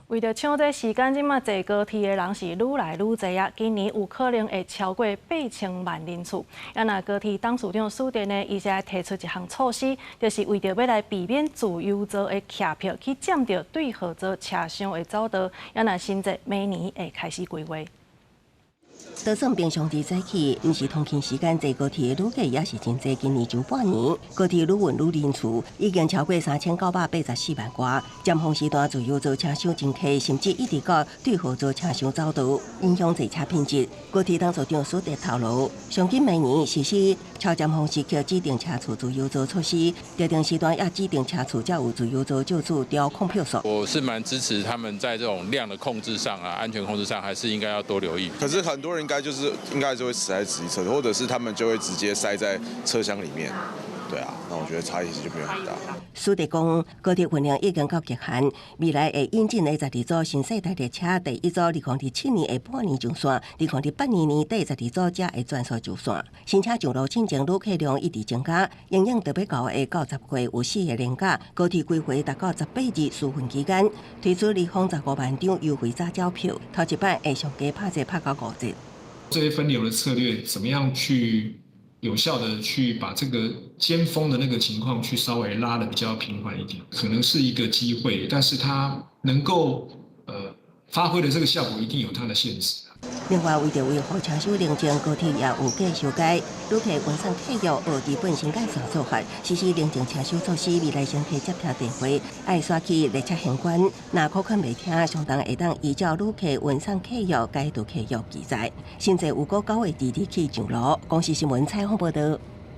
為著搶這時間，這馬坐高鐵的人是愈來愈濟啊！今年有可能會超過8000萬人次。啊，若高鐵董事長史電呢，伊才提出一項措施，就是為著欲來避免自由座的客票去佔著對號座車廂的走道，啊，若新制明年會開始規劃。就算平常時早起，毋是通勤時間坐高鐵的旅客也是真濟。今年上半年，高鐵旅運旅人次已經超過3984萬外。尖峰時段自由座車廂真客，甚至一直到對號座車廂走道，影響坐車品質。高鐵董事長史哲透露，上緊明年實施超尖峰時刻指定車次自由座措施，特定時段也指定車次才有自由座借此調控票數。我是蠻支持他們在這種量的控制上啊，安全控制上，還是應該要多留意。可是很多人應該就會死在自己車，或者是他們就會直接塞在車廂裡面。對啊，那我覺得差異其實就沒有很大。史哲講，高鐵運量已經到極限，未來會引進的12組新世代列車，第一組2027年下半年上線，2028年年底12組才會全數上線。新車上路進前，旅客量一直增加，營養特別高的到10月有四個連假，高鐵規劃6到18日試運期間推出215萬張優惠早鳥票，頭一擺會上低拍折拍到5折。這些分流的策略，怎麼樣去有效的去把這個尖峰的那個情況去稍微拉得比較平緩一點，可能是一個機會，但是它能夠發揮的這個效果一定有它的限制。另外，為著維護車廂寧靜，高鐵也有計修改旅客運送客約學基本新幹線做法，實施寧靜車廂措施。未來乘客接聽電話愛刷去列車玄關，若扣款袂聽，相當會當依照旅客運送客約解除客約記載。新制有閣9月2日起上路。公視新聞採訪報導。